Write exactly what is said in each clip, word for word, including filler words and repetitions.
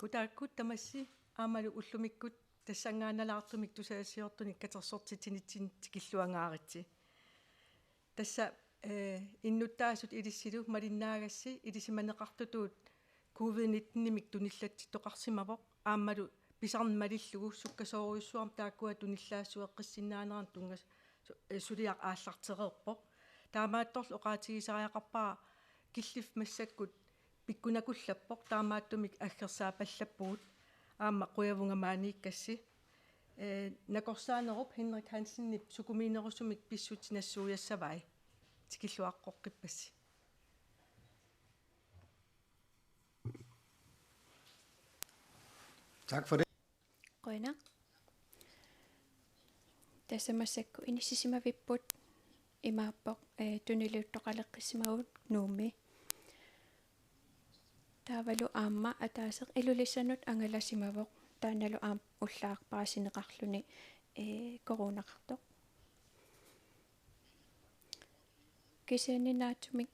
Kutaakkut tamassi aammalu ullumikkut tassanngaannalaartumik tusagassiortunik katersortitsinitsinni tikilluangaaritsi. Tassa, eh, innuttaasut ilissilu malinnaagassi ilisimaneqartutut covid nitten-imik tunillatsittoqarsimavoq aammalu pisarneq malillugu sukkasoorujussuarmik taakkua tunillaassooqqissinnaanerannik tunngas-, su-, eh, suliaq aallartereerpoq. Taamaattorli oqaatigisariaqarpara killiffik massakkut pikkunakullappoq, taamaattumik aggersaapallappugut, aamma qujavunga maaniikkassi. Eh, nakorsaanerup Henrik Hansenip sukumiinerusumik pissutsit nassuiassavai. Tikilluaqqoqqippassi. Tak for det. Qujanaq. Tassa massakkut inissisimavipput, imaappoq, eh, tuniliuttoqaleqqissimavut Nuummi. Taavalu aamma ataaseq Ilulissanut angalasimavoq, taannalu aamma ullaaq paasineqarluni, eh, coronaqartoq. Kisianni naatsumik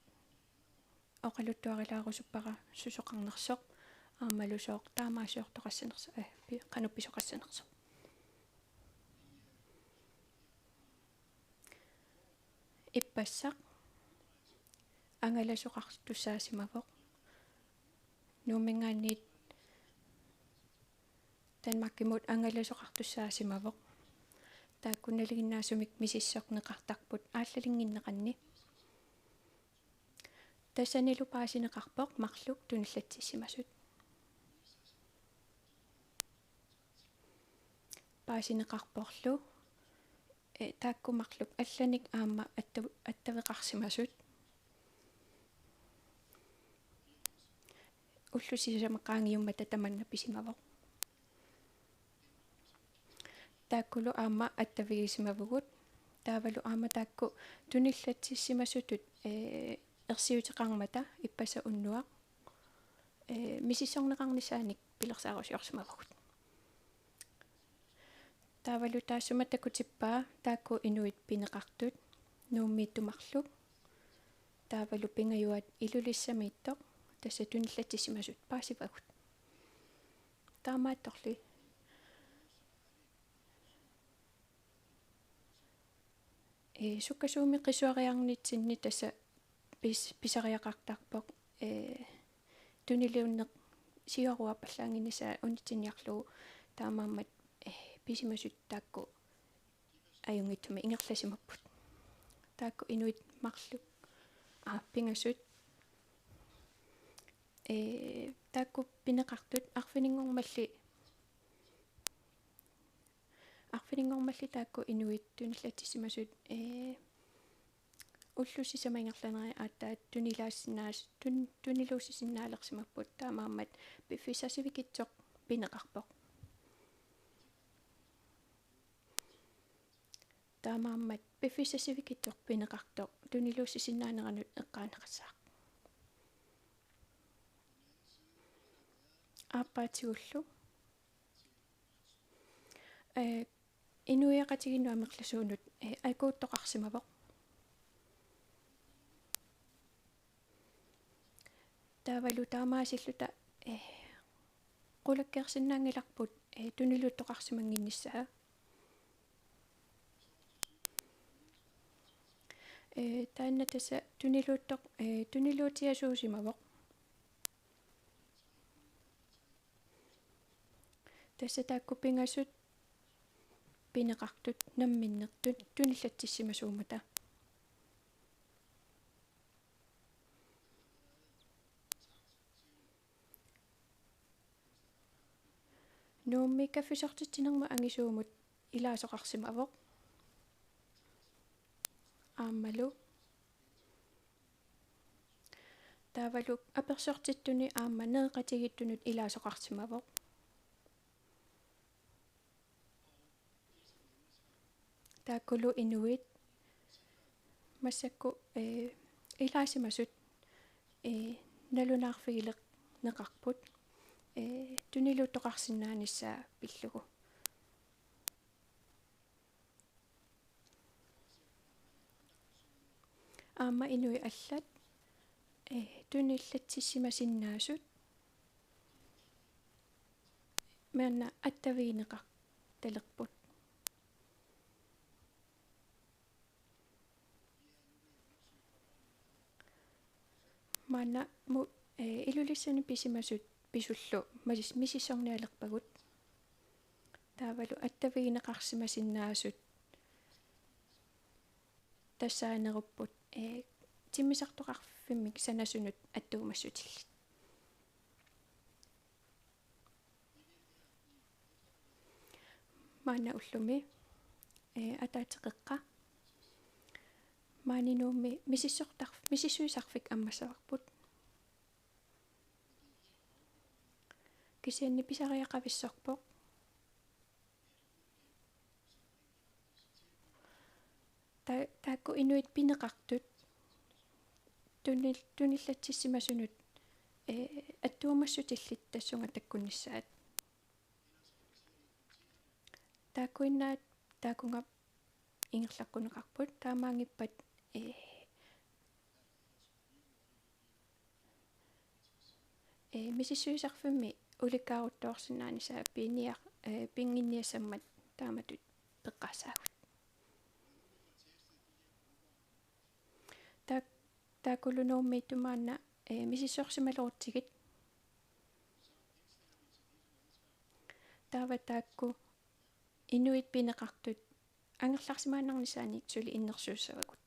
oqaluttuarilaarusuppara susoqarnersoq aammalu sooq taamaasiortoqassanersoq, eh, pi-, qanoq pisoqassanersoq. Ippassaq angalasoqartussaasimavoq. Nuumminngaanniit Danmarkimut angalasoqartussaasimavoq. Taakku nalinginnaasumik misissorneqartarput aallalinnginneqanni. Tassanilu paasineqarpoq marluk tunillatsissimasut. Paasineqarporlu, eh, taakku marluk allanik aamma attav-, attaveqarsimasut. Ullut sisamat qaangiummata tamanna pisimavoq. Taakkulu aamma attavigisimavugut. Taavalu aamma taakku tunillatsissimasutut, eh, ersiuteqarmata ippassaq unnuaq, eh, misissorneqarnissaanik pilersaarusiorsimavugut. Taavalu taassuma takutippaa taakku inuit pineqartut Nuummiittut marluk. Taavalu pingajuat Ilulissamiittoq, tassa tunillatsissimasut paasivagut. Taamaattorli. Ee, sukkasuumik qisuariarnitsinni tassa pis-, pisariaqartarpoq, ee, tuniliunneq siuaruappallaannginnissaa unitsinniarlugu, taamaammat, ee, pisimasut taakku ajunngitsumik ingerlasimapput. Taakku inuit marluk, aa, pingasut. Ee, taakku pineqartut arfininngormalli, arfininngormalli taakku inuit tunillatsissimasut, ee, ullut sisamat ingerlanerini aatsaat tunilaassinnaa-, tun-, tuniluussisinnaalersimapput, taamaammat piffissaq sivikitsoq pineqarpoq. Taamaammat piffissaq sivikitsoq pineqartoq tuniluussisinnaaneranut eqqaaneqassaaq. Aappaatigullu, ee, inuiaqatigiinnut amerlasuunut, ee, akuuttoqarsimavoq. Taavalu taamaasilluta, ee, qulakkeersinnaanngilarput, ee, tuniluuttoqarsimannginnissaa. Ee, taanna tassa tuniluuttoq-, ee, tuniluutiasuusimavoq. Tassa taakku pingasut pineqartut namminneq tu-, tunillatsissimasuummata. Nuummi kaffisortitsinermut angisuumut ilaasoqarsimavoq. Aammalu taavalu apersortittunut aamma nereqatigiittunut ilaasoqarsimavoq. Taakkulu inuit massakkut, ee, ilaasimasut, ee, nalunaarfigilerneqarput, ee, tuniluuttoqarsinnaanissaa pillugu. Aamma inuit allat, ee, tunillatsissimasinnaasut maanna attavigineqartalerput. Maanna mu-, eh, Ilulissani pisimasut pisullu masis-, misissornialerpagut. Taavalu attavigineqarsimasinnaasut tassaanerupput, eh, timmisartoqarfimmik sanasunut attuumassutillit. Maanna ullumi, eh, ataatsip qeqqa. Maani Nuummi misissortar-, misissuisarfik ammassavarput. Kisianni pisariaqavissorpoq. Ta-, taakku inuit pineqartut tunil-, tunillatsissimasunut, eh, attuumassutillit tassunga takkunnissaat. Taakkuinnaat taakkununnga ingerlaqquneqarput, taamaanngippat, eh, eh, misissuisarfimmi ulikkaaruttoorsinnaanissaa piniar-, eh, pinnginniassammat taamatut peqqaassaagut. Taak-, taakkulu Nuummiittut maanna, eh, misissorsimalerutsigit. Taava taakku inuit pineqartut angerlarsimaannarnissaannik suli innersuussavagut.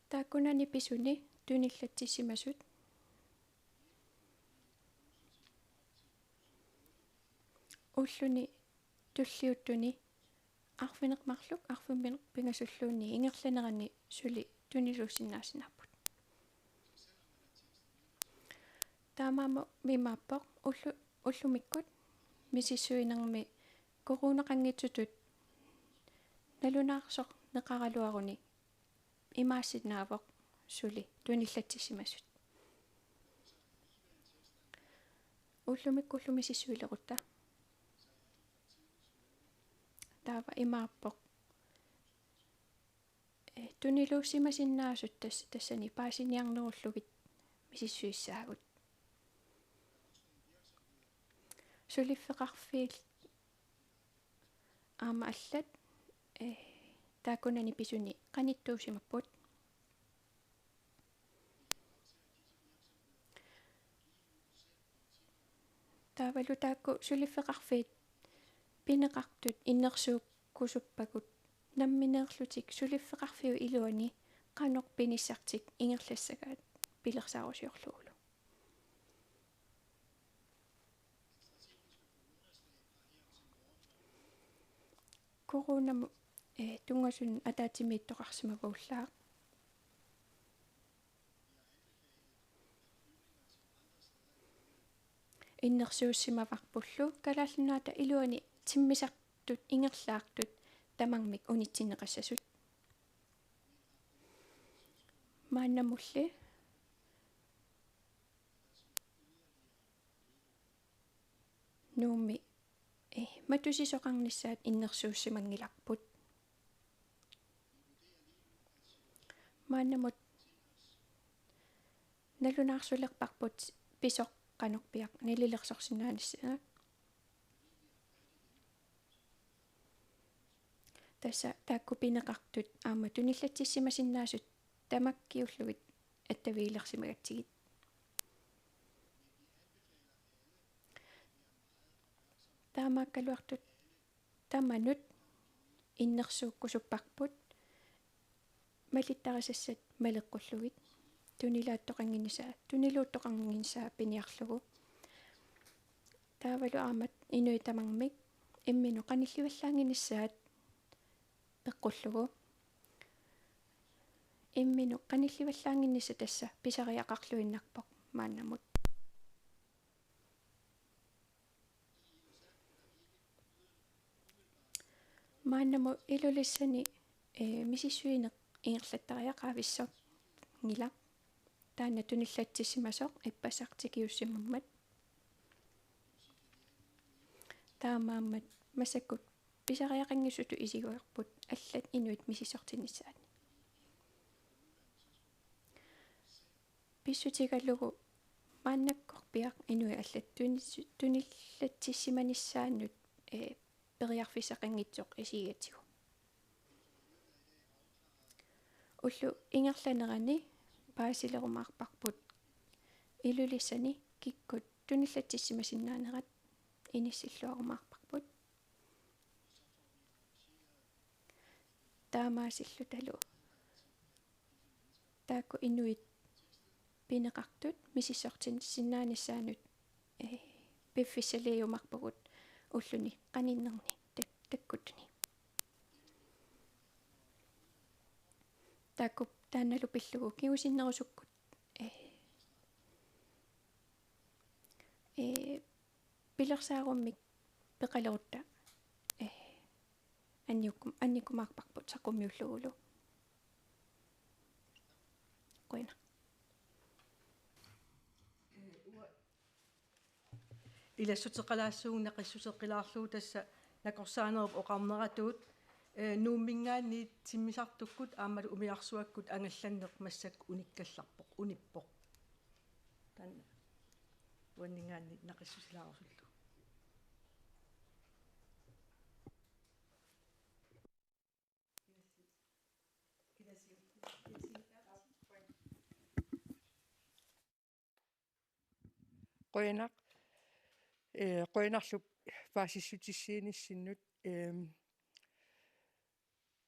Taakkunani pisuni tunillatsissimasut ulluni tulliuttuni arfineq-marluk arfineq-pingasulluunniit ingerlanerani suli tuniluussinnaassinnaapput. Taamaammat imaappoq ullu-, ullumikkut misissuinermi coronaqanngitsutut nalunaarsorneqaraluaruni imaassinnaavoq suli tunillatsissimasut. Ullumikkullu misissuilerutta. Taava imaappoq, eh, tuniluussimasinnaasut tas-, tassani paasiniarnerullugit misissuissaagut. Suliffeqarfiit aamma allat, eh, taakkunani pisuni qanittuusimapput. Taavalu taakku suliffeqarfiit pineqartut innersuukkusuppagut nammineerlutik suliffeqarfiup iluani qanoq pinissartik ingerlassagaat pilersaarusiorlugulu. Coronamut, eh, tunngasunut ataatsimiittoqarsimagullaaq. Innersuussimavarpullu Kalaallit Nunaata iluani timmisartut ingerlaartut tamarmik unitsinneqassasut. Maannamulli Nuummi, eh, matusisoqarnissaat innersuussimanngilarput. Maannamut nalunaarsulerparput pisoq qanorpiaq nalilersorsinnaanissaa. Tassa taakku pineqartut aamma tunillatsissimasinnaasut tamakkiullugit attavigilersimagatsigit. Taamaakkaluartoq tamanut innersuukkusupparput malittarisassat maleqqullugit tunilaattoqannginnissaa, tuniluuttoqannginnissaa piniarlugu. Taavalu aamma inuit tamarmik imminut qanillivallaannginnissaat peqqullugu. Imminut qanillivallaannginnissaq tassa pisariaqarluinnarpoq maannamut. Maannamut Ilulissani, eh, misissuineq ingerlattariaqavissorngilaq. Taanna tunillatsissimasoq ippassaq tikiussimammat. Taamaammat massakkut pisariaqanngisutut isigaarput allat inuit misissortinnissaannut. pissutigalugu maannakkorpiaq inuit allat tunis-, tunillatsissimanissaannut, ee, periarfissaqanngitsoq isigigatsigu. Ullut ingerlaneranni paasilerumaarparput Ilulissani kikkut tunillatsissimasinnaanerat inissilluarumaarparput. Taamaasillutalu taakku inuit pineqartut misissortissinnaanissaannut, ee, piffissaliiumaarpugut ulluni qaninnerni tak-, takkutuni. Taakku taannalu pillugu kingusinnerusukkut, ee, ee, pilersaarummik peqalerutta, ee, anniukkum-, annikkumaarparput saqqummiullugulu. Qujanaq. Ilassuteqalaassuunga naqissuseqqilaarlugu tassa nakorsaanerup oqarneratuut, ee, Nuumminngaanniit timmisartukkut aammalu umiarsuakkut angallanneq massakkut unikkallarpoq, unippoq. Taanna uanninngaanniit naqissusilaarusullugu. Qujanaq, ee, qujanarlu paasissutissiinissinnut, eem,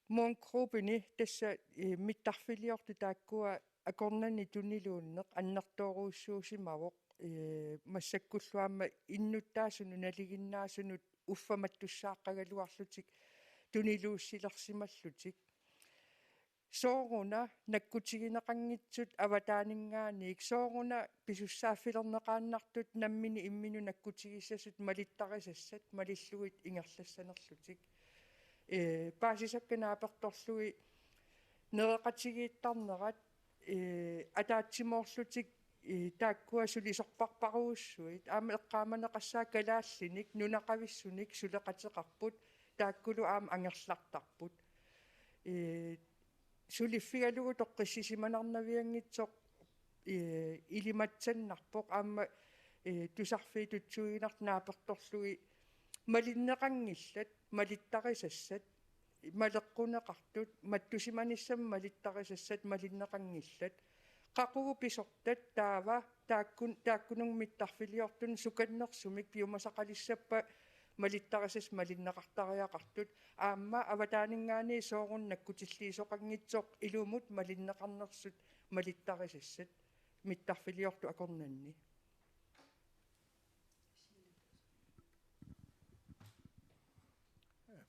Munk Groupeni tassa, ee, mittarfiliortut taakkua akornanni tuniluunneq annertoorujussuusimavoq, ee, massakkullu aamma innuttaasunut nalinginnaasunut uffa mattussaaqqagaluarlutik tuniluussilersimallutik. Sooruna nakkutigineqanngitsut avataaninngaanniit, sooruna pisussaaffilerneqaannartut nammineq imminnut nakkutigissasut malittarisassat malillugit ingerlassanerlutik. Ee, paasisakka naapertorlugit nereqatigiittarnerat, ee, ataatsimoorlutik, ee, taakkua sulisorparparujussuit, aamma eqqaamaneqassaaq kalaallinik, nunaqavissunik suleqateqarput, taakkulu aamma angerlartarput. Ee, suliffigalugu toqqissisimanarnavianngitsoq, ee, ilimatsannarpoq aamma, ee, tusarfiit tutsuiginartut naapertorlugit malinneqanngillat, malittarisassat, maleqquneqartut, mattusimanissamut malittarisassat malinneqanngillat. Qaqugu pisortat taava taakkun-, taakkununnga mittarfiliortunut sukannersumik piumasaqalissappat malittarisassat malinneqartariaqartut, aamma avataaninngaanniit sooruna nakkutilliisoqanngitsoq ilumut malinneqarnersut malittarisassat mittarfiliortut akornanni.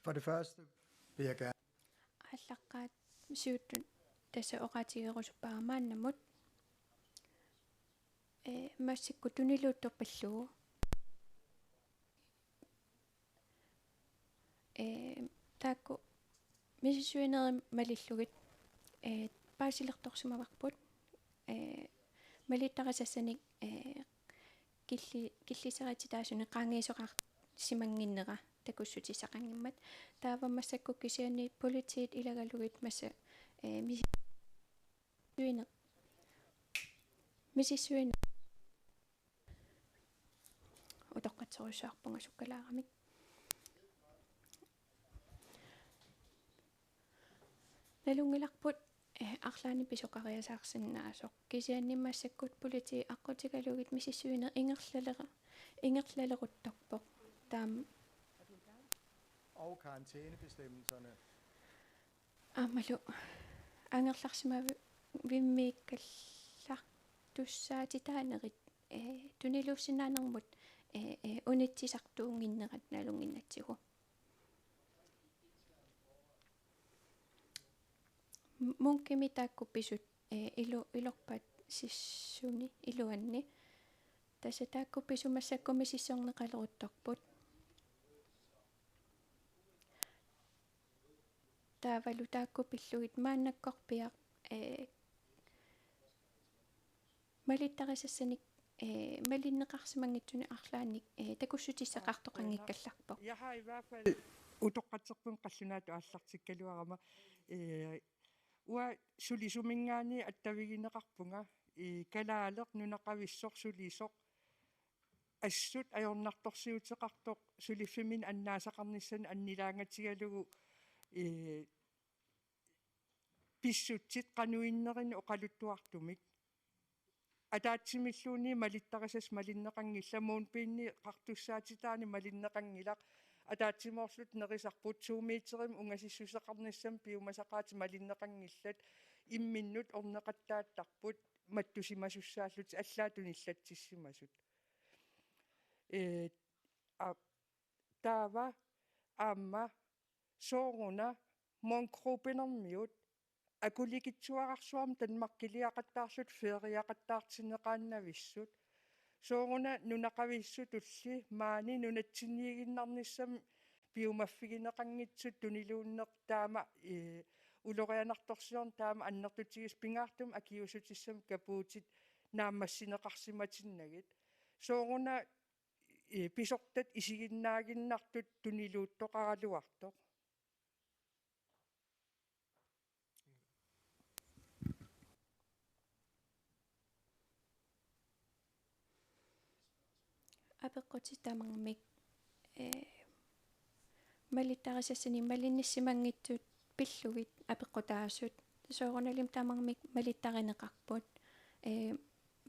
For det første vil jeg gerne Aallaqqaasiutitut tassa oqaatigerusuppara maannamut, ee, massakkut tuniluuttoq pillugu. Ee, taakku misissuinerit malillugit, ee, paasilertorsimavarput, ee, malittarisassanik, ee, killi-, killiserititaasunik qaangiisoqarsimannginnera takussutissaqanngimmat. Taava massakkut kisianni politiit ilagalugit massa, ee, misissuine-, misissuine-, utoqqatserujussuarpunga sukkalaaramik. Nalunngilarput, eh, arlaannik pisoqariasaarsinnaasoq. Kisianni massakkut politiit aqqutigalugit misissuineq ingerlalera-, ingerlaleruttorpoq. Taam- Og karantænebestemmelserne. Aammalu angerlarsimavimmiikkallartussaatitaanerit, eh, tuniluussinnaanermut, eh, eh, unitsisartuunnginnerat nalunnginnatsigu. Munkimi taakku pisut, ee, ilu-, ilorpasissuni iluanni. Tassa taakku pisut massakkut misissorneqaleruttorput. Taavalu taakku pillugit maannakkorpiaq, ee, malittarisassanik, ee, malinneqarsimanngitsunik arlaannik, ee, takussutissaqartoqanngikkallarpoq. Jeg har i hvert fald utoqqatserpunga qallunaatut aallartikkaluarama, ee, uanga sulisuminngaanniit attavigineqarpunga, i, kalaaleq nunaqavissoq sulisoq assut ajornartorsiuteqartoq suliffimminni annaasaqarnissani annilaangatigalugu, i, pissutsit qanuinnerini oqaluttuartumik. Ataatsimilluunniit malittarisassat malinneqanngillat, Moonbeam-ip qartussaatitaani malinneqanngilaq, ataatsimoorluta nerisarput, to meterimik ungasissuseqarnissamut piumasaqaatit malinneqanngillat, imminnut orneqattaattarput, mattusimasussaallutik allaat tunillatsissimasut. Ee, a-, taava aamma sooruna Moongrupinermiut akulikitsuararsuarmik Danmarkiliaqattaarlutik feriaqattaartinneqaannavissut. Sooruna nunaqavissutulli maani nunatsinniiginnarnissamik piumaffigineqanngitsut tuniluunneq taama, ee, ulorianartorsiorneq taama annertutigisoq pingaartumik akiuussutissamik kapuutit naammassineqarsimatinnagit. Sooruna, ee, pisortat isiginnaaginnartut tuniluuttoqaraluartoq. Apeqqutit tamarmik, ee, malittarisassanik malinnissimanngitsut pillugit apeqqutaasut. Soorunalimi tamarmik malittarineqarput, ee,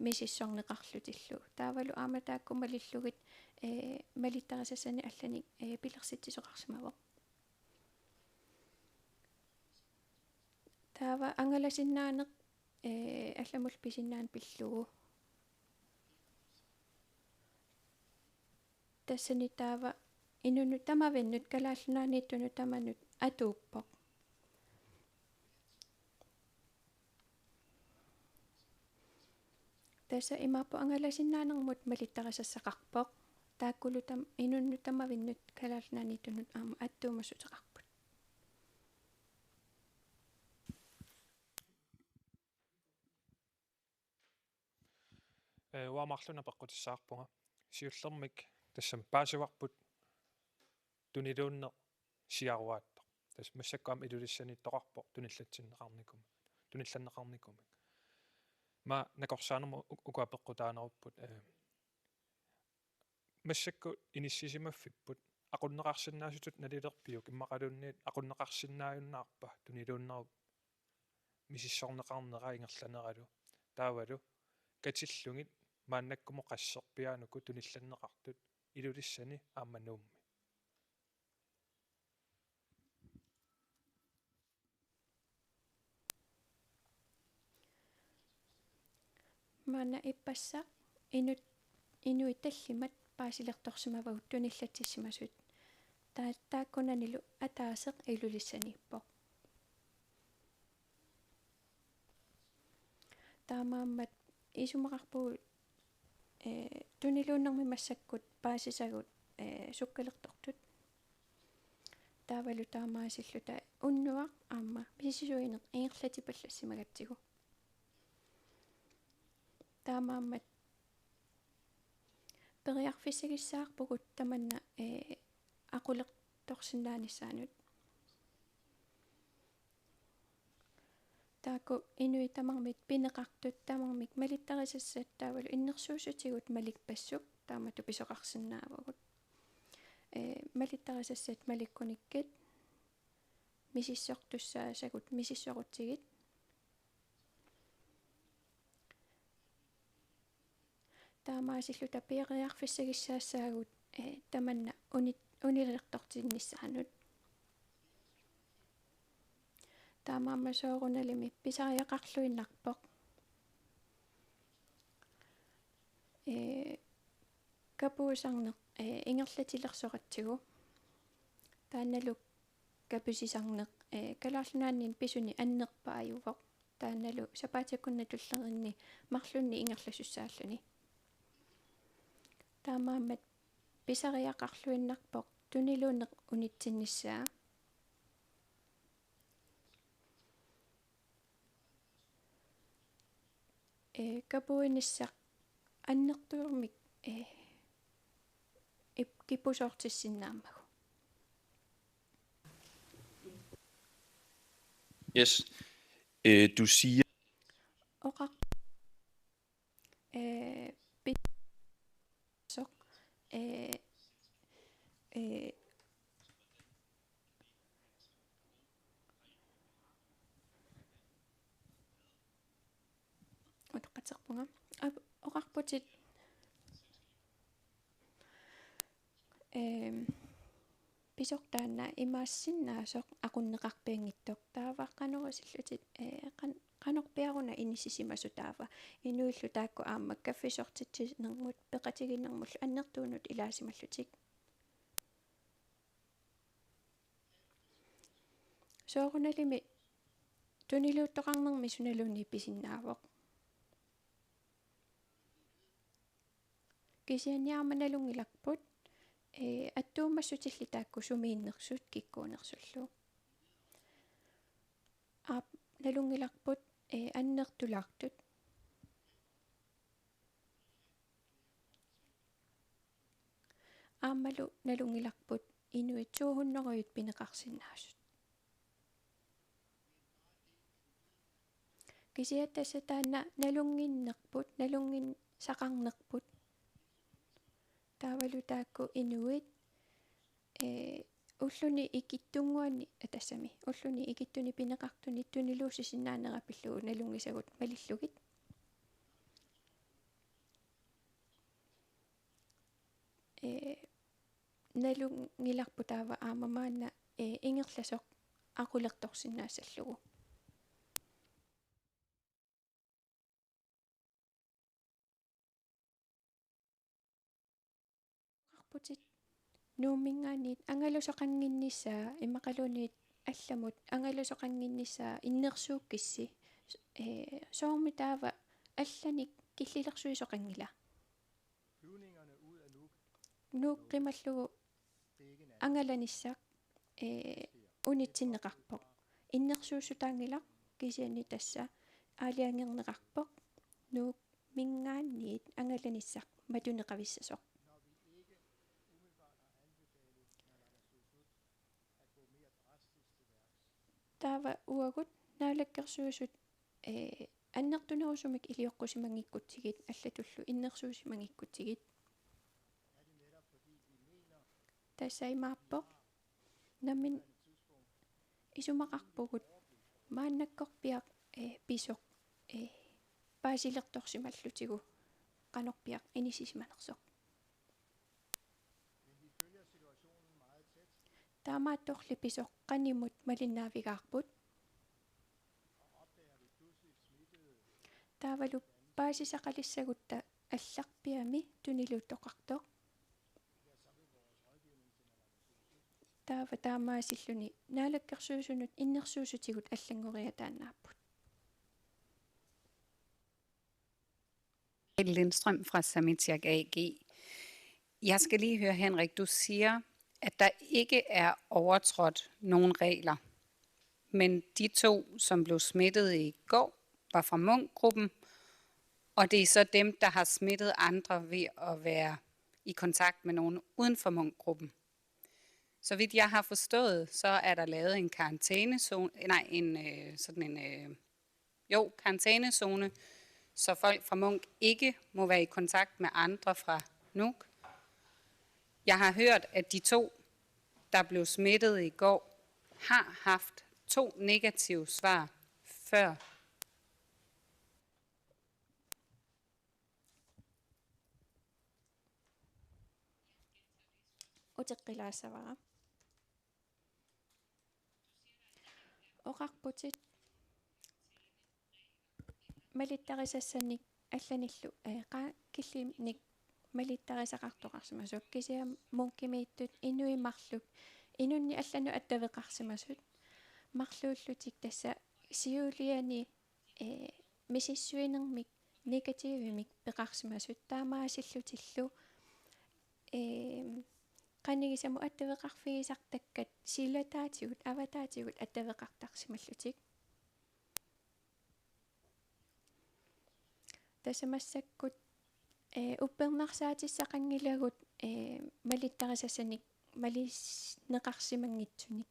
misissorneqarlutillu. Taavalu aamma taakku malillugit, ee, malittarisassanik allanik, ee, pilersitsisoqarsimavoq. Taava angalasinnaaneq, ee, allamullu pisinnaaneq pillugu. Tassani taava inunnut tamavinnut, Kalaallit Nunaanniittunut tamanut atuuppoq. Tassa imaappoq angalasinnaanermut malittarisassaqarpoq. Taakkulu tam-, inunnut tamavinnut Kalaallit Nunaanniittunut aamma attuumassuteqarput. Ee, uanga marlunnik apeqqutissaarpunga. Siullermik tassami paasivarput tuniluunneq siaruaattoq. Tassa massakkut aamma Ilulissaniittoqarpoq tunillatsinneqarnikum-, tunillanneqarnikumik. Maani nakorsaanermut u-, uku apeqqutaanerupput, ee, massakkut inissisimaffipput aqunneqarsinnaasutut nalilerpiuk immaqaluunniit aqunneqarsinnaajunnaarpa tuniluunnerup misissorneqarnera ingerlaneralu, taavalu katillugit maannakkumut qasserpiaanuku tunillanneqartut Ilulissani aamma Nuummi. Maanna ippassaq inut-, inuit tallimat paasilertorsimavagut tunillatsissimasut. Ta-, taakkunanilu ataaseq Ilulissaniippoq. Taamaammat isumaqarpugut, ee, tuniluunnermi massakkut paasisagut, ee, sukkalertortut. Taavalu taamaasilluta unnuaq aamma misissuineq ingerlatipallassimagatsigu. Taamaammat periarfissagissaarpugut tamanna, ee, aqulertorsinnaanissaanut. Taakku inuit tamarmik pineqartut tamarmik malittarisassat taavalu innersuussutigut malikpassuk taamatut pisoqarsinnaavagut. Ee, malittarisassat malikkunikkit misissortussaasagut misissorutsigit. Taamaasilluta periarfissagissaassaagut, ee, tamanna uni-, unilertortinnissaanut. Taamaammat soorunalimi pisariaqarluinnarpoq. Ee, kapuusarneq, ee, ingerlatilersoratsigu. Taannalu kapusisarneq, ee, Kalaallit Nunaanni pisuni annerpaajuvoq. Taannalu sapaatip akunnera tullerinni marlunni ingerlasussaalluni. Taamaammat pisariaqarluinnarpoq tuniluunneq unitsinnissaa. Ee, kapuinissaq annertuumik, ee, ip-, kipusoortissinnaammagu. Yes. Øh, du siger... Oqaq-, ee, ee, utoqqatserpunga. Ap-, oqarputit, eem, pisoq taanna imaassinnaasoq aqunneqarpianngitsoq. Taava qanoq isillutit, ee, qan-, qanorpiaq una inissisimasoq taava. Inuillu taakku aamma kaffisortitsinermut peqatigiinnermullu annertuunut ilaasimallutik. Soorunalimi tuniluuttoqarnermi sunaluunniit pisinnaavoq. Kisianni aamma nalunngilarput, ee, attuumassutillit taakku sumiinnersut kikkuunersullu. Aap, nalunngilarput, ee, annertulaartut. Aammalu nalunngilarput inuit to hundrede pineqarsinnaasut. Kisianni tassa taanna nalunnginnerput, nalunnginnissaqarnerput. Taavalu taakku inuit, ee, ulluni ikittunnguani, aa, tassami, ulluni ikittuni pineqartuni tuniluussisinnaanera pillugu nalunngisagut malillugit. Ee, nalunngilarput taava aamma maanna, ee, ingerlasoq aqulertorsinnaassallugu. Oqarputit Nuumminngaanniit angalusoqannginnissaa immaqaluunniit allamut angalusoqannginnissaa innersuukkissi, ee, soormi taava allanik killilersuisoqanngila? Nuuk qimallugu angalanissaq, ee, unitsinneqarpoq. Innersuussutaanngilaq kisianni tassa aalajangerneqarpoq Nuumminngaanniit angalanissaq matuneqavissasoq. Taava uagut Naalakkersuisut, ee, annertunerusumik ilioqqusimanngikkutigit allatullu innersuusimanngikkutigit. Tassa imaappoq, nammineq isumaqarpugut maannakkorpiaq, ee, pisoq, ee, paasilertorsimallutigu qanorpiaq inissisimanersoq. Taamaattorli pisoq qanimut malinnaavigaarput. Taavalu paasisaqalissagutta allarpiami tuniluuttoqartoq. Taava taamaasilluni Naalakkersuisunut innersuussutigut allanngoriataannaapput. Lindstrøm fra Samitiak A G. Jeg skal lige høre, Henrik, du siger, at der ikke er overtrådt nogen regler. Men de to, som blev smittet i går, var fra Munk-gruppen, og det er så dem, der har smittet andre ved at være i kontakt med nogen uden for Munk-gruppen. Så vidt jeg har forstået, så er der lavet en karantænezone, nej, en, øh, sådan en, øh, jo, karantænezone, så folk fra Munk ikke må være i kontakt med andre fra Nuuk. Jeg har hørt, at de to, der blev smittet i går, har haft to negative svar før. Uteqqilaassavara. Oqarputit malittarisassanik allanillu, ee, qa-, killinik malittarisaqartoqarsimasut, kisianni Munkimiittut inuit marluk inunnik allanut attaveqarsimasut, marluullutik tassa siuliani, ee, misissuinermik negativimik peqarsimasut, taamaasillutillu, ee, qanigisamut attaveqarfigisartakkat silataatigut, avataatigut attaveqartarsimallutik. Tassa massakkut, ee, uppernarsaatissaqanngilagut, ee, malittarisassanik malineqarsimanngitsunik.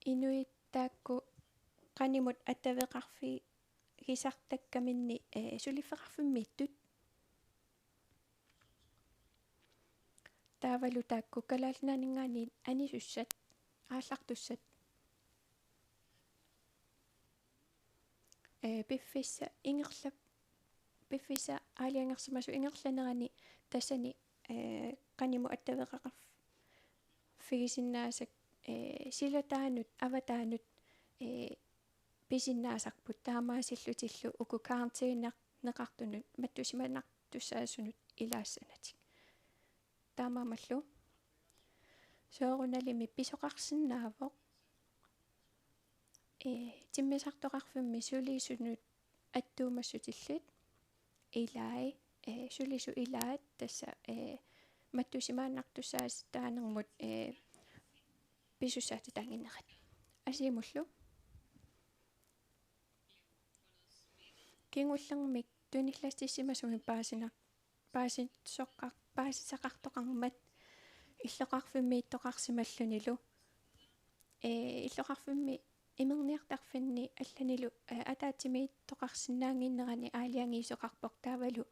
Inuit taakku qanimut attaveqarfi-, kisartakkaminni, eh, suliffeqarfimmiittut. Taavalu taakku Kalaallit Nunaanninngaanniit anisussat, aallartussat. Eh, piffissap ingerla-, piffissap aalajangersimasut ingerlanerani tassani, eh, qanimut attaveqaqarfigisinnaasat, eh, silataanut, avataanut, eh, pisinnaasarput taamaasillutillu uku karantæneqartunut mattusimanartussaasunut ilaassanatik. Taamaammallu soorunalimi pisoqarsinnaavoq, eh, timmisartoqarfimmi sulisunut attuumassutillit ilai, eh, sulisut ilaat tassa, eh, mattusimaannartussaasitaanermut, eh, pisussaatitaannginnerat. Asiimullu kingullermik tunillatsissimasumik paasina-, paasisoqar-, paasisaqartoqarmat illoqarfimmiittoqarsimallunilu. Eh, illoqarfimmi imerniartarfinni allanilu, eh, ataatsimiittoqarsinnaannginnerani aalajangiisoqarpoq taavalu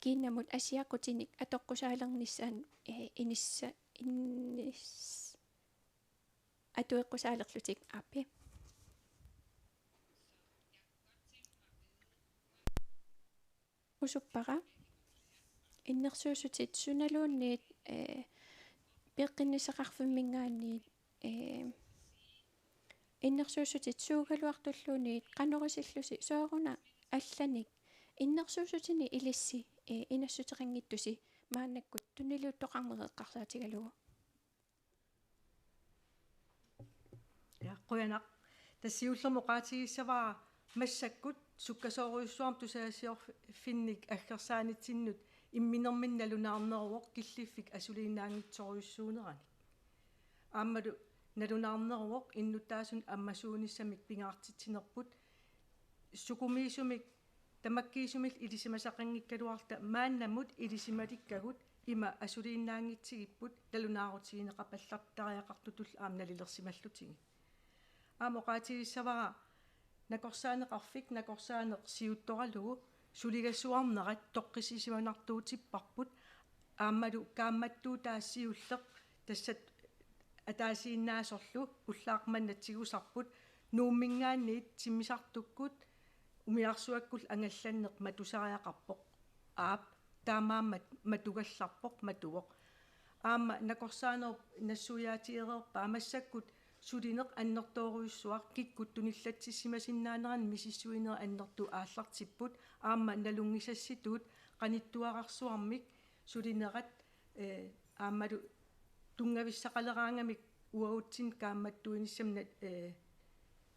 kiinnamut asiaqutinik atoqqusaalernissaannut, eh, inissa-, innis-, atueqqusaalerlutik aappi. Usuppara innersuussutit sunaluunniit, eh, peqqinnissaqarfimminngaanniit, eh, innersuussutit suugaluartulluunniit qanorisillusi sooruna allanik innersuussutini ilissi, eh, inassuteqanngitsusi maannakkut tunniuttoqarneq eqqarsaatigalugu. Ja, qujanaq. Tassa siullermik oqaatigissavara massakkut sukkasoorujussuarmik tusagassiorfinnik aggersaanitsinnut imminerminni nalunaarneruvoq killiffik asuliinnaanngitsorujussuuneranik. Aammalu nalunaarneruvoq innuttaasunut ammasuunissamik pingaartitsinerput sukumiisumik tamakkiisumillu ilisimasaqanngikkaluarluta maannamut ilisimalikkagut ima asuliinnaanngitsigipput nalunaarutigineqapallartariaqartutullu aamma nalilersimallutigu. Aamma oqaatigissavara nakorsaaneqarfik nakorsaaneq siuttoralugu suligassuarnerat toqqissisimanartuutipparput aammalu kaammattuutaat siulleq tassa ataasiinnaasorlu ullaaq manna tigusarput Nuumminngaanniit timmisartukkut umiarsuakkullu angallanneq matusariaqarpoq. Aap, taamaammat matugallarpoq, matuvoq. Aamma nakorsaanerup nassuiaatigereerpaa massakkut sulineq annertoorujussuaq kikkut tunillatsissimasinnaanerannik misissuinerit annertuut aallartipput aamma nalunngisassituut qanittuararsuarmik sulinerat, eh, aammalu tunngavissaqaleraangamik uagutsinnut kaammattuinissamut, eh,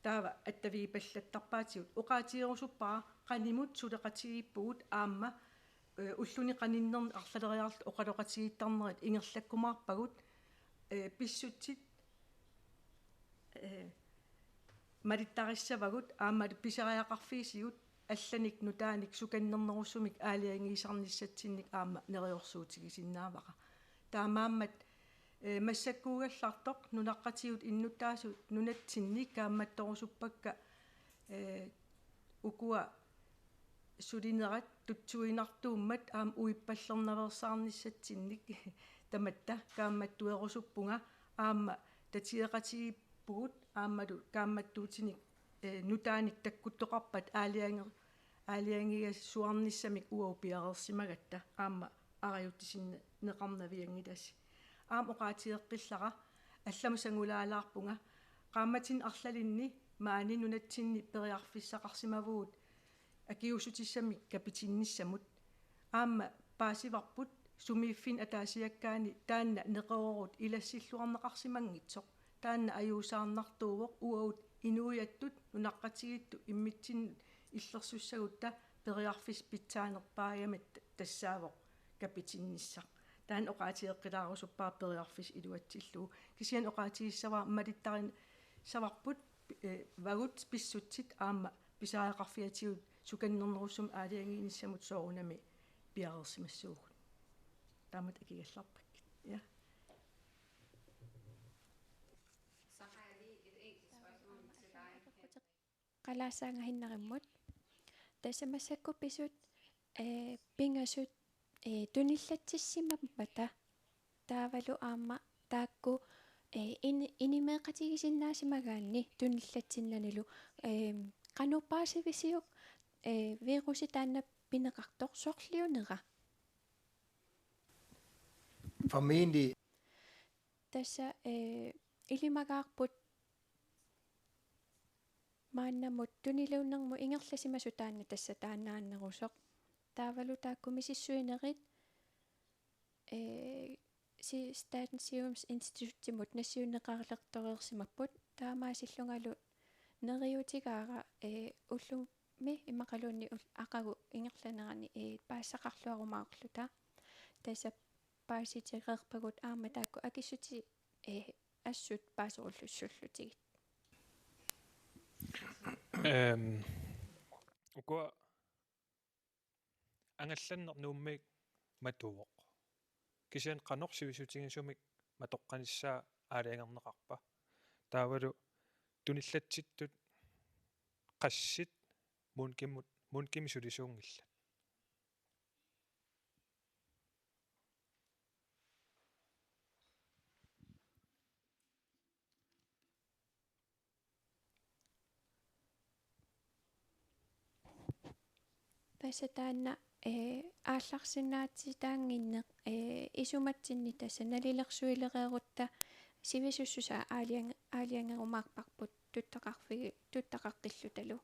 taava attavigipallattarpaatigut. Oqaatigerusuppara qanimut suleqatigiippugut aamma, eh, ulluni qaninnerni arlaleriarluta oqaloqatigiittarnerit ingerlakkumaarpagut, eh, pissutsit, eh, malittariissavagut aammalu pisariaqarfigisigut allanik nutaanik sukannernerussumik aalajangiisarnissatsinnik aamma neriorsuutigisinnaavara. Taamaammat, eh, massakkuugallartoq nunaqqatigut innuttaasut nunatsinni kaammattorusuppakka, eh, ukua sulinerat tutsuiginartuummat aamma uippallernaveersaarnissatsinnik tamatta kaammattuerusuppunga aamma tatigeqatigiippugut aammalu kaammattuutinik, eh, nutaanik takkuttoqarpat aalajangi-, aalajangigassarsuarnissamik uagut piareersimagatta aamma arajutsisinneqarnavianngilasi. Aamma oqaatigeqqillara allamut sangulaalaarpunga qaammatini arlalinni maani nunatsinni periarfissaqarsimavugut akiuussutissamik kapitinnissamut. Aamma paasivarput sumiiffinni ataasiakkaani taanna neqeroorut ilassilluarneqarsimanngitsoq. Taanna ajuusaarnartuuvoq uagut inuiattut nunaqqatigiittut immitsinnut illersussagutta periarfissat pitsaanerpaagami tassaavoq kapitinnissaq. Taanna oqaatigeqqilaarusuppara periarfissaq iluatsillugu. Kisianni oqaatigissavara malittarisavarput, eh, vagut pissutsit aamma pisariaqarfiatigut sukannernerussumik aalajangiinissamut soorunami piareersimassavagut. Taamatut akigallarpakkit. Ja. Så har jeg lige et enkelt spørgsmål til dig. Qalaassaanga Hinnarimmut. Tassa massakkut pisut, ee, pingasut, ee, tunillatsissimammata taavalu aamma taakku, ee, in-, inimeeqatigiinnaasimagaanni tunillatsinnanilu, ee, qanoq paasivisiuk, ee, virusi taanna pineqartoq sorliunera? Formentlig. Tassa, ee, ilimagaarput maannamut tuniluunnermut ingerlasimasut taanna tassa taannaannerusoq. Taavalu taakku misissuinerit, ee, si-, Statens Serum Instituttimut nassiunneqalertoreersimapput. Taamaasillungalu neriuutigaara, ee, ullumi immaqaluunniit ul-, aqagu ingerlanerani, ee, paasisaqarluarumaarluta. Tassa paasitereerpagut aamma taakku akissutit, ee, assut paaserullussullutigit. Ehm, ukua angallanneq Nuummiit matuvoq. Kisianni qanoq sivisutigisumik matoqqanissaa aalajangerneqarpa? Taavalu tunillatsittut qassit Mundimut, Mundimi sulisuunngillat? Tassa taanna, ee, aallarsinnaatitaannginneq, ee, isumatsinni tassa nalilersuilereerutta sivisussusaa aalajan-, aalajangerumaarparput tuttaqarfigi-, tuttaqaqqillutalu.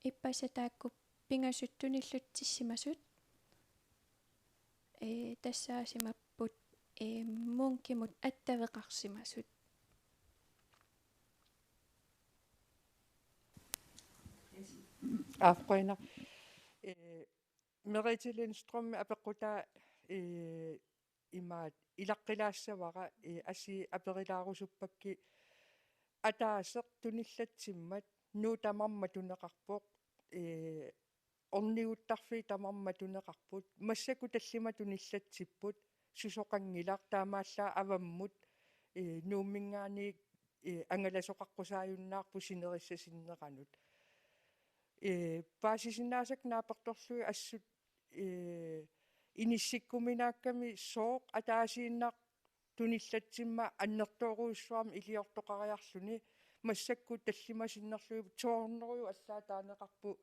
Ippassaq taakku pingasut tunillatsissimasut, ee, tassaasimapput, ee, Mundimut attaveqarsimasut. Aap, qujanaq. Ee, Merete Lindstrøm apeqqutaa, ee, imaat ilaqqilaassavara, ee, asii aperilaarusuppakka ataaseq tunillatsimmat Nuup tamarmi matuneqarpoq, ee, orniguttarfiit tamarmik matuneqarput, massakkut tallimat tunillatsipput, susoqanngilaq, taamaallaat avammut, ee, Nuumminngaanniit, ee, angalasoqaqqusaajunnaarput sinerissasinneranut. Ee, paasisinnaasakka naapertorlugit assut, ee, inissikkuminaakkami sooq ataasiinnaq tunillatsimmat annertoorujussuarmik iliortoqariarluni, massakkut tallimat sinnerlugit to hundrede allaat taaneqarput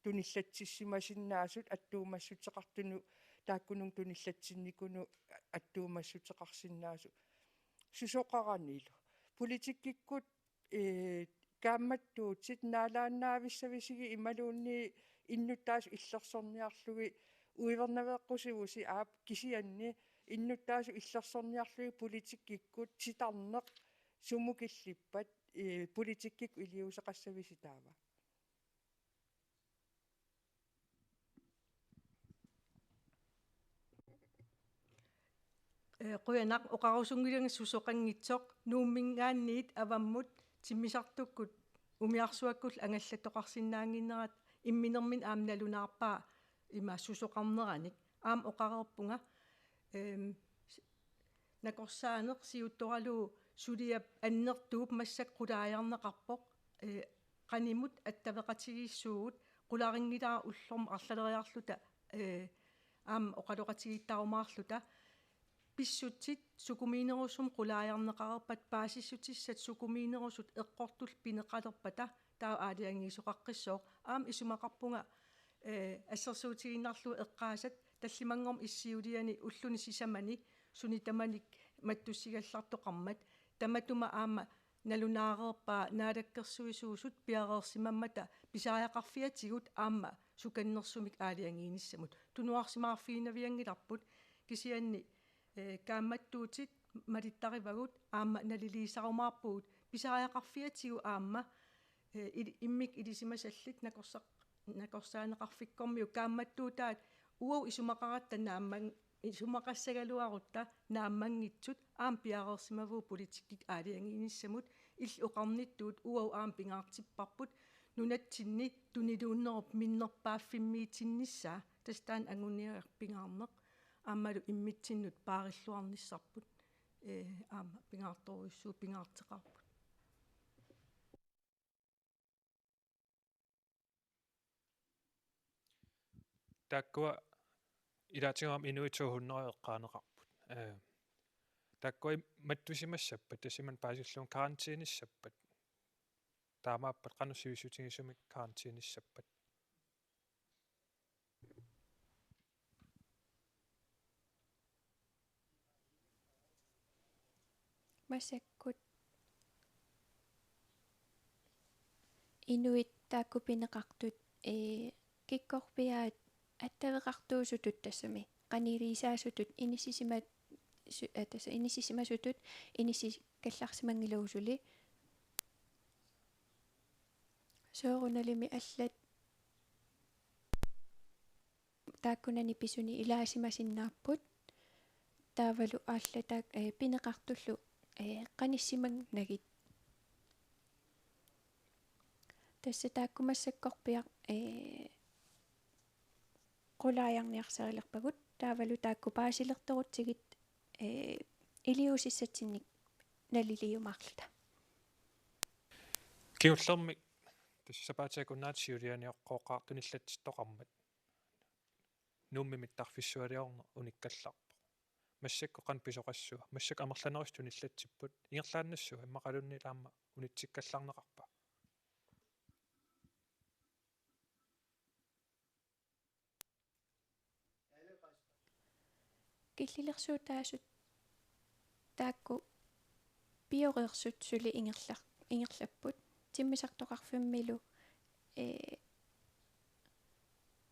tunillatsissimasinnaasut attuumassuteqartunut, taakkununnga tunillatsinnikunut attuumassuteqarsinnaasut. Susoqaranilu. Politikkikkut, ee, kaammattuutit naalaannaavissavisigit imaluunniit innuttaasut illersorniarlugit uivernaveeqqusivusi, aap, kisianni innuttaasut illersorniarlugit politikkikkut titarneq sumut killippat, ee, politikkikkut iliuuseqassavisi taava? Ee, qujanaq, oqarusunngilanga susoqanngitsoq. Nuumminngaanniit avammut timmisartukkut umiarsuakkullu angallattoqarsinnaannginnerat imminermini aamma nalunaarpaa ima susoqarneranik. Aamma oqareerpunga, ehm, s-, nakorsaaneq siuttoralugu suliap annertuup massakkut qulaajarneqarpoq, ee, qanimut attaveqatigiissuugut, qularinngilara ullormut arlaleriarluta, ee, aamma oqaloqatigiittarumaarluta. Pissutsit sukumiinerusumik qulaajarneqareerpata, paasissutissat sukumiinerusut eqqortullu pineqalerpata, taava aalajangiisoqaqqissaaq. Aamma isumaqarpunga, ee, assersuutigiinnarlugu eqqaasat tallimanngornermi issiuliani ulluni sisamani suni tamanik mattussigallartoqarmat, tamatuma aamma nalunaareerpaa naalakkersuisuusut piareersimammata pisariaqarfiatigut aamma sukannersumik aalajangiinissamut. Tunuarsimaarfigiinnavianngilarput, kisianni, ee, kaammattuutit malittarivagut aamma naliliisarumaarpugut pisariaqarfiatigut aamma, ee, il-, immikkut ilisimasallit nakorsaq-, nakorsaaneqarfikkormiut kaammattuutaat uagut isumaqaratta naamman-, isumaqassagaluarutta naammanngitsut aamma piareersimavugut politikkikkut aalajangiinissamut, illit oqarnittut uagut aamma pingaartipparput nunatsinni tuniluunnerup minnerpaaffimmiitinnissaa, tassa taanna anguniagaq pingaarneq, aammalu immitsinnut paarilluarnissarput, ee, aamma pingaartorujussuuvoq, pingaarteqarput. Taakkua ilaatigut aamma inuit to hundrede eqqaaneqarput. Eh, taakkua mattusimassappat, tassami paasillugu karantænesappat. Taamaappat qanoq sivissutigisumik karantænesappat? Massakkut inuit taakku pineqartut, ee, kikkorpiaat attaveqartuusutut, tassami qaniliisaasutut inissisimat-, su-, ee, tassa inissisimasutut inissikkallarsimanngilagut suli. Soorunalimi allat taakkunani pisuni ilaasimasinnaapput. Taavalu allat taak-, ee, pineqartullu, ee, qanissimanngillat. Tassa taakku massakkorpiaq, ee, qulaajarniarsarilerpagut. Taavalu taakku paasilertorutsigit, ee, iliuusissatsinnik naliliumaarluta. Kingullermik tassa sapaatip akunnaata siulianioqqooqaaq tunillatsittoqarmat Nuummi mittarfissualiorneq unikkallarpoq. Massakkut qanoq pisoqassava? Massakkut amerlanerusut tunillatsipput. Ingerlaannassavat, immaqaluunniit aamma unitsikkallarneqarpa? Killilersuutaasut taakku pioreersut suli ingerlar-, ingerlapput. Timmisartoqarfimmilu, ee,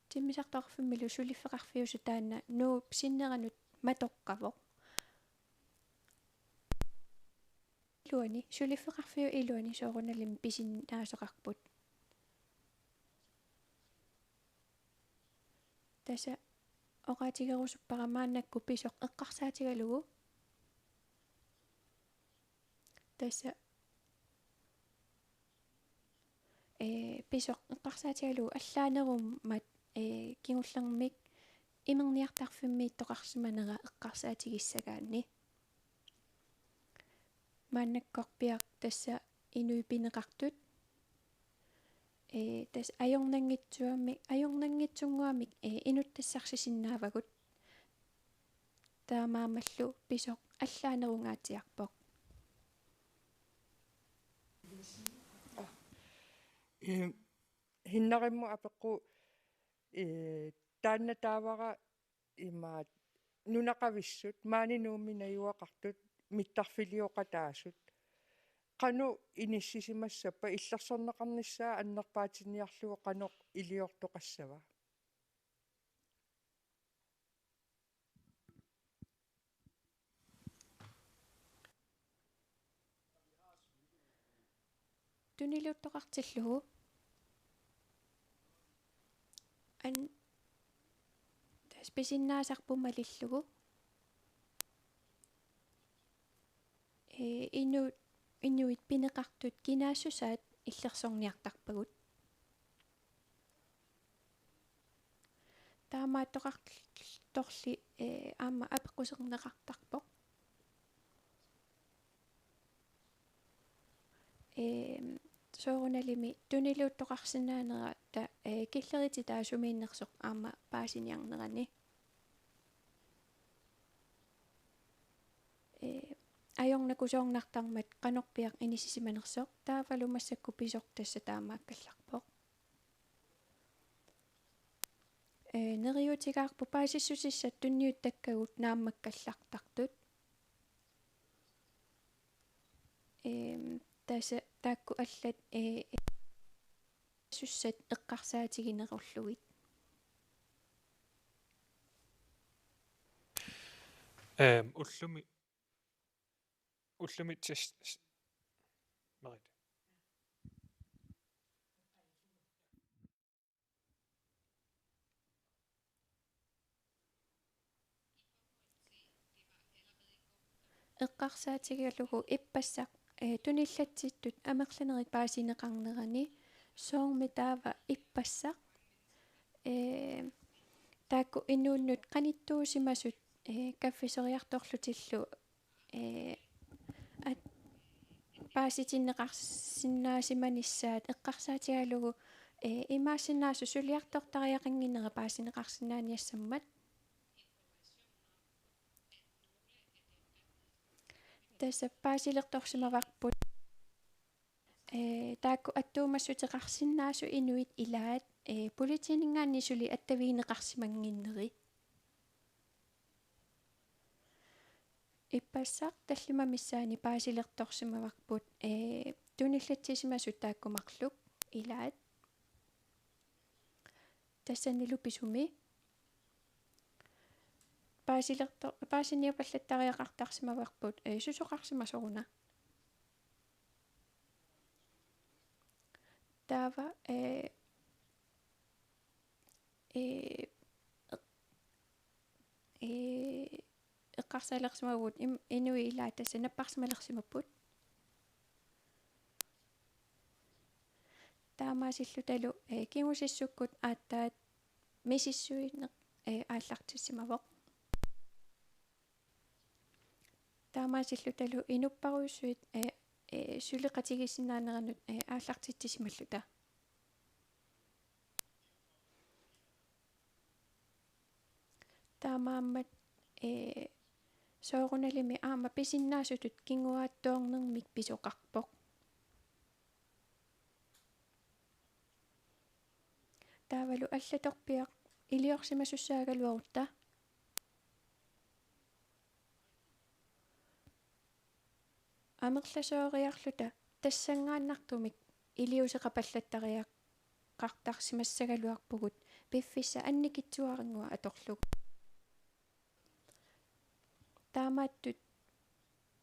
timmisartoqarfimmilu suliffeqarfiusoq taanna Nuup sinneranut matoqqavoq. Iluani, suliffeqarfiup iluani soorunalimi pisinnaasoqarput. Tassa oqaatigerusuppara maannakkut pisoq eqqarsaatigalugu. Tassa, ee, pisoq eqqarsaatigalugu allaanerummat, ee, kingullermik imerniartarfimmiittoqarsimanera eqqarsaatigissagaanni. Maannakkorpiaq tassa inuit pineqartut, ee, tassa ajornanngitsuami-, ajornanngitsunnguamik, ee, inuttassarsisinnaavagut. Taamaammallu pisoq allaanerungaatsiarpoq. Ee, Hinnarimmut apeqqut, ee, taanna taavara imaat nunaqavissut maani Nuummi najugaqartut mittarfilioqataasut. Qanoq inissisimassappat, illersorneqarnissaa annerpaatinniarlugu qanoq iliortoqassava? Tuniluuttoqartillugu. An-, tassa pisinnaasarput malillugu. Ee, inu-, inuit pineqartut kinaassusaat illersorniartarpagut. Taamaattoqartorli, ee, aamma apeqquserneqartarpoq. Ee, soorunalimi tuniluuttoqarsinnaanera ta-, ee, killerititaat sumiinnersoq aamma paasiniarnerani. Ee, ajornakusoornartarmat qanorpiaq inissisimanersoq, taavalu massakkut pisoq tassa taamaakkallarpoq. Ee, neriuutigaarput paasissutissat tunniuttakkagut naammakkallartartut. Ee, tassa taakku allat, ee, sussat eqqarsaatiginerullugit. Ehm, ullumi, ullumi test, s-, Merete. Eqqarsaatigalugu ippassaq, ee, tunillatsittut amerlanerit paasineqarnerani, soormi taava ippassaq, ee, taakku inuunnut qanittuusimasut, ee, kaffisoriartorlutillu, ee, at-, paasitinneqarsinnaasimanissaat eqqarsaatigalugu, ee, imaassinnaavoq suliartortariaqannginnera paasineqarsinnaaniassammat. Tassa paasilertorsimavarput, ee, taakku attuumassuteqarsinnaasut inuit ilaat, ee, politiininngaanniit suli attavigineqarsimannginneri. Ippassaq tallimat missaanni paasilertorsimavarput, ee, tunillatsisimasut taakku marluk ilaat. Tassanilu pisumi. Paasilerto-, paasiniapallattariaqartarsimavarput, ee, susoqarsimasoruna. Taava, ee, ee, eq-, ee, eqqarsalersimavugut im-, inuit ilaat tassa napparsimalersimapput. Taamaasillutalu, ee, kingusissukkut aatsaat misissuineq, ee, aallartissimavoq. Taamaasillutalu inupparujussuit, ee, ee, suleqatigiissinnaaneranut, ee, aallartitsisimalluta. Taamaammat, ee, soorunalimi aamma pisinnaasutut kinguaattoornermik pisoqarpoq. Taavalu allatorpiaq iliorsimasussaagaluarutta. Amerlasooriarluta tassanngaannartumik iliuuseqapallattariaqartarsimassagaluarpugut piffissap annikitsuarannguaq atorlugu. Taamaattut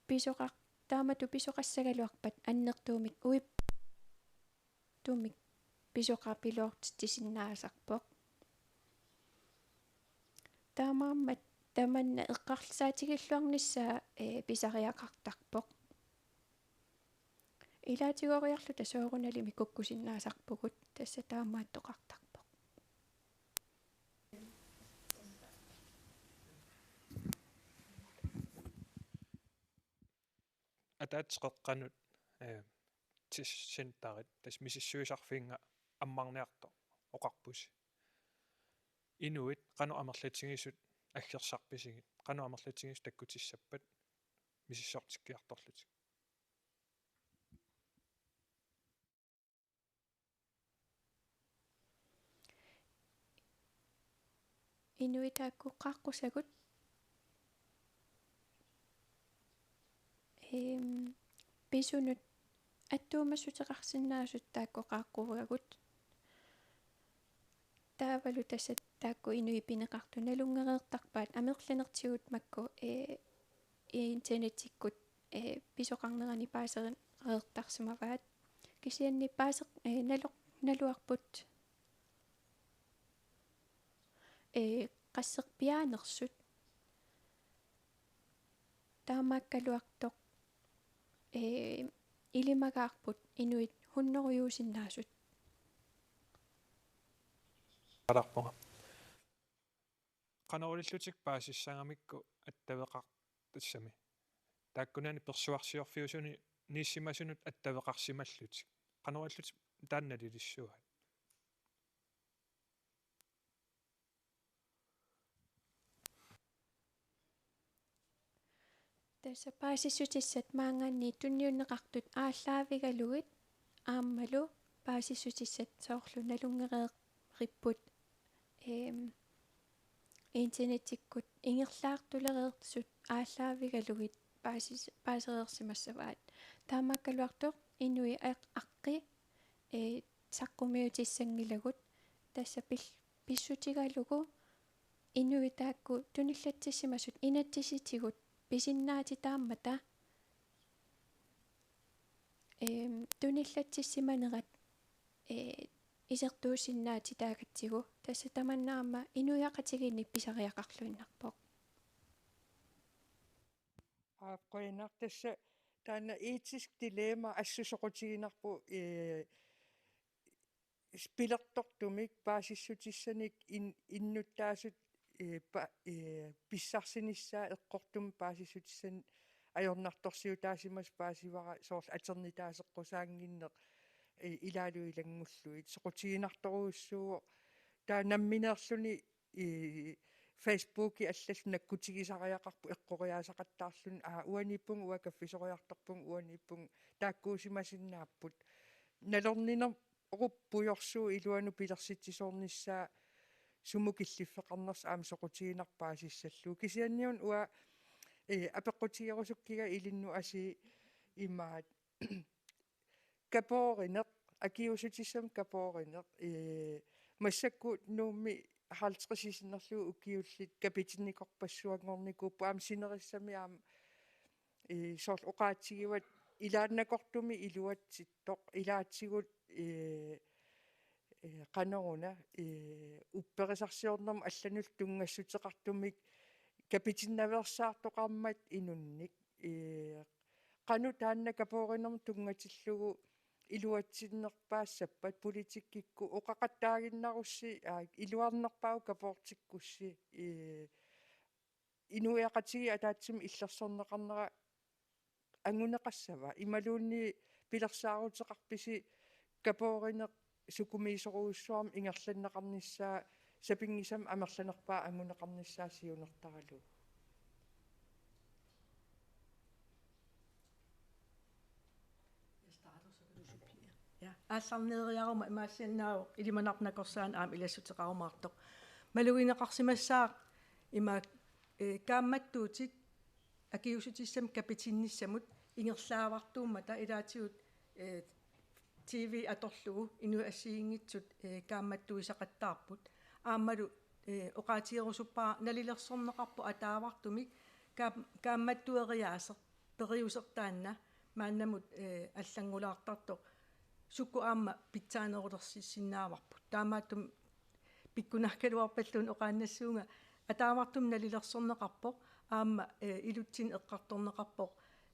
pisoqar-, taamatut pisoqassagaluarpat annertuumik uip-, -tuumik pisoqarpiloortitsisinnaasarpoq. Taamaammat tamanna eqqarsaatigilluarnissaa, ee, pisariaqartarpoq. Ilaatigoriarluta soorunalimi kukkusinnaasarpugut, tassa taamaattoqartarpoq. Ataatsip qeqqanut, ee, testcenterit, tassa misissuisarfiinga ammarniartoq oqarpusi. Inuit qanoq amerlatigisut aggersarpisigit, qanoq amerlatigisut takkutissappat misissortikkiartorlutik? Inuit taakku qaaqqusagut. Ehm, pisunut attuumassuteqarsinnaasut taakku qaaqquvagut. Taavalu tassa taakku inuit pineqartut nalunngereertarpaat amerlanertigut makku, ee, internettikkut, ee, pisoqarnerani paasereertarsimavaat. Kisianni paaseq, ee, naloq-, naluarput, ee, qasserpiaanersut. Taamaakkaluartoq, ee, ilimagaarput inuit hunnorujuusinnaasut. Qalarpunga. Qanoq ilillutik paasissagamikku attaveqartassami? Taakkunani persuarsiorfiusuni niissimasunut attaveqarsimallutik. Qanoq ilillutik taanna nalilissuaat? Tassa paasissutissat maanngaanniit tunniunneqartut aallaavigalugit aammalu paasissutissat soorlu nalunngereeripput, ehm, internettikkut ingerlaartulereersut aallaavigalugit paasis-, paasereersimassavaat. Taamaakkaluartoq inuit aq-, aqqi, ee, saqqummiutissanngilagut, tassa pil-, pissutigalugu inuit taakku tunillatsissimasut inatsisitigut pisinnaatitaammata, ehm, tunillatsissimanerat, ee, isertuussinnaatitaagatsigu, tassa tamanna aamma inuiaqatigiinni pisariaqarluinnarpoq. Aap, qujanaq, tassa taanna etisk dilemma assut soqutiginarpoq, ee, s-, pilertortumik paasissutissanik in-, innuttaasut, ee, pa-, ee, pissarsinissaa eqqortumik paasissutissanik ajornartorsiutaasimasut paasivara soorlu aternitaaseqqusaannginneq, i-, ilaalu ilanngullugit soqutiginartorujussuuvoq. Taava nammineerluni i Facebooki allallu nakkutigisariaqarpoq eqqoriaasaqattaarluni, aa, uaniippunga uanga kaffisoriartorpunga, uaniippunga, taakkuusimasinnaapput. Nalorninerup pujorsuup iluanut pilersitsisoornissaa sumut killiffeqarnersoq aamma soqutiginarpoq paasissallugu. Kisianni una uanga, ee, apeqqutigerusukkiga ilinnut asii imaat kapoorineq, akiuussutissamik kapoorineq, ee, massakkut Nuummi halvtredsit sinnerlugit ukiullit kapitinnikorpassuanngornikuupput aamma sinerissami aamma, ee, soorlu oqaatigivat ilaannakortumik iluatsittoq, ilaatigut, ee, ee, qanoruna, ee, upperisarsiornermut allanullu tunngassuteqartumik kapitinnaveersaartoqarmat inunnik, ee, qanoq taanna kapoorinermut tunngatillugu iluatsinnerpaassappat politikkikkut oqaqattaaginnarussi, aa, iluarnerpaavoq kapoortikkussi, ee, inuiaqatigiit ataatsimik illersorneqarnera anguneqassava? Imaluunniit pilersaaruteqarpisi kapoorineq sukumiisorujussuarmik ingerlanneqarnissaa sapinngisamik amerlanerpaaq anguneqarnissaa siunertaralugu? Ja, aallarnieriaruma imaassiinnaavoq ilimanarpoq nakorsaaneq aamma ilassuteqarumaartoq. Malugineqarsimassaaq ima, ee, kaammattuutit akiuussutissamik kapitinnissamut ingerlaavartuummata ilaatigut, ee, T V atorlugu inuit assigiinngitsut, ee, kaammattuisaqattaarput. Aammalu, ee, oqaatigerusuppara nalilersorneqarpoq ataavartumik kaam-, kaammattueriaaseq periuseq taanna maannamut, ee, allanngulaartartoq sukkut aamma pitsaanerulersissinnaavarput. Taamaattumik pikkunarkaluarpalluunniit oqaannassuunga ataavartumik nalilersorneqarpoq aamma, ee, ilutsinni eqqartorneqarpoq,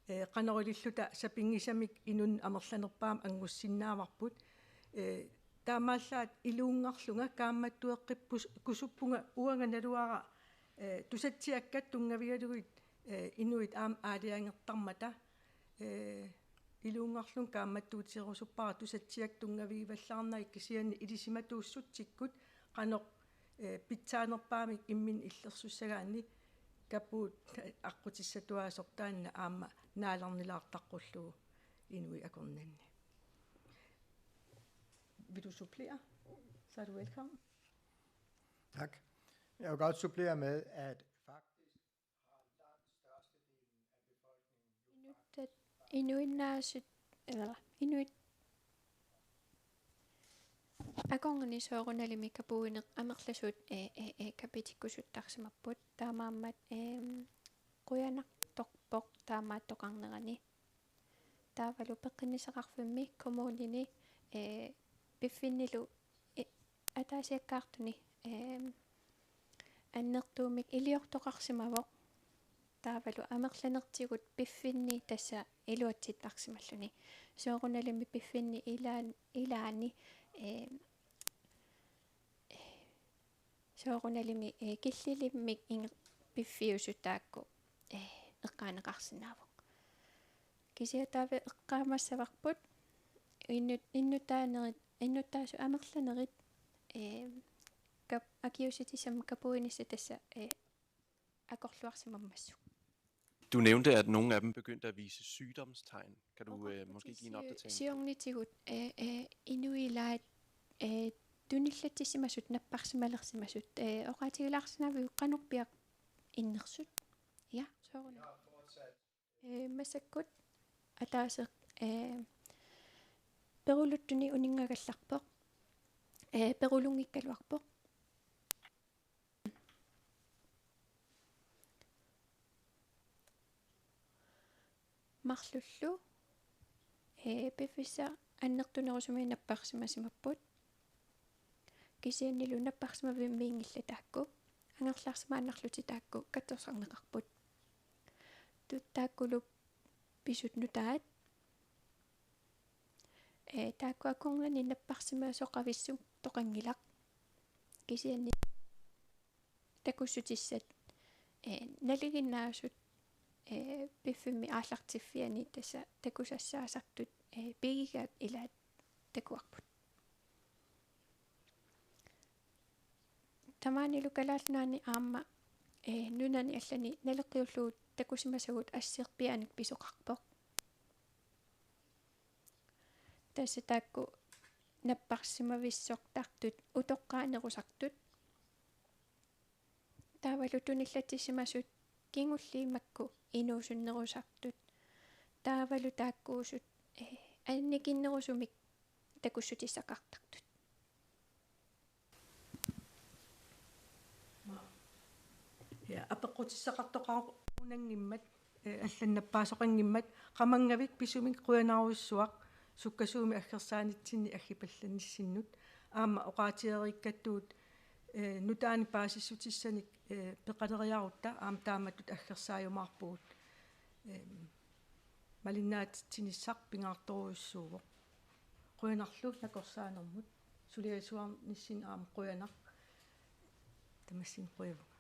ee, qanoq ililluta sapinngisamik inunnut amerlanerpaamik anngussinnaavarput. Ee, taamaallaat iluunngarlunga kaammattueqqippus-, -kusuppunga uanga naluara, ee, tusatsiakkat tunngavigalugit, ee, inuit aamma aalajangertarmata, ee, iluunngarlunga kaammattuutigerusuppara tusatsiakkat tunngavigivallaarnagit kisianni ilisimatuussutsikkut qanoq, ee, pitsaanerpaamik imminut illersussagaanni kapuut aqqutissatuaasoq taanna aamma naalernilaartaqqullugu inuit akornanni. Vil du supplere? Så er du velkommen. Tak. Jeg vil godt supplere med, at faktisk har langt størstedelen af befolkningen jo Inuttat, inuinnaasut, eller inuit akornanni soorunalimi kapuineq amerlasuut, ee, ee, ee, kapitikkusuttarsimapput. Taamaammat, eem, qujanartorpoq taamaattoqarnerani. Taavalu peqqinnissaqarfimmi kommunini, ee, piffinnilu, ee, ataasiakkaartuni, eem, annertuumik iliortoqarsimavoq. Taavalu amerlanertigut piffinni tassa iluatsittarsimalluni. Soorunalimi piffinni ilaan-, ilaanni, eem, soorunalimi, ee, killilimmik inge-, piffiusut taakku, ee, eqqaaneqarsinnaavoq. Kisianni taava eqqaamassavarput innut-, innuttaanerit, innuttaasut amerlanerit, ee, kap-, akiuussutissamik kapuinissaq tassa, ee, akorluarsimammassuk. Du nævnte, at nogle af dem begyndte at vise sygdomstegn. Kan du, øh, måske give en opdatering? Siornatigut, øh, øh, inuit ilaat, øh, tunillatsissimasut, napparsimalersimasut, øh, oqaatigilaarsinnaaviuk qanorpiaq innersut? Ja, sooruna. Øh, massakkut ataaseq, øh, peruluttuni uninngagallarpoq. Øh, perulunngikkaluarpoq. Marlullu, ee, piffissaq annertunerusumik napparsimasimapput. Kisiannilu napparsimavimmiinngillat taakku. Angerlarsimaannarlutik taakku katsorsarneqarput. Tu-, taakkulu pisut nutaat. Ee, taakku akornanni napparsimasoqavissutoqanngilaq. Kisianni takussutissat, ee, nalinginnaasut, ee, piffimmi aallartiffianni tassa takusassaasartut, ee, pigigaat ilaat takuarput. Tamaanilu Kalaallit Nunaanni aamma, eh, nunani allani naleqqiullugu takusimasagut assiirpiaanik pisoqarpoq. Tassa taakku napparsimavissortartut utoqqaanerusartut. Taavalu tunillatsissimasut kingulliit makku inuusunnerusartut. Taavalu taakkuusut, eh, annikinnerusumik takussutissaqartartut. Ja, apeqqutissaqartoqarunanngimmat, eh, allanut nappaasoqanngimmat, qamanngavit pisumik qujanarujussuaq sukkasuumik aggersaanitsinni aggipallanissinnut. Aamma oqaatigereerakku, eh, nutaanik paasissutissanik, eh, peqaleriarutta aamma taamatut aggersaajumaarpugut. Em, malinnaatitsinissaq pingaartorujussuuvoq. Qujanarlu nakorsaanermut. Suliasuarnissinnut aamma qujanaq. Tamassinnut qujavugut.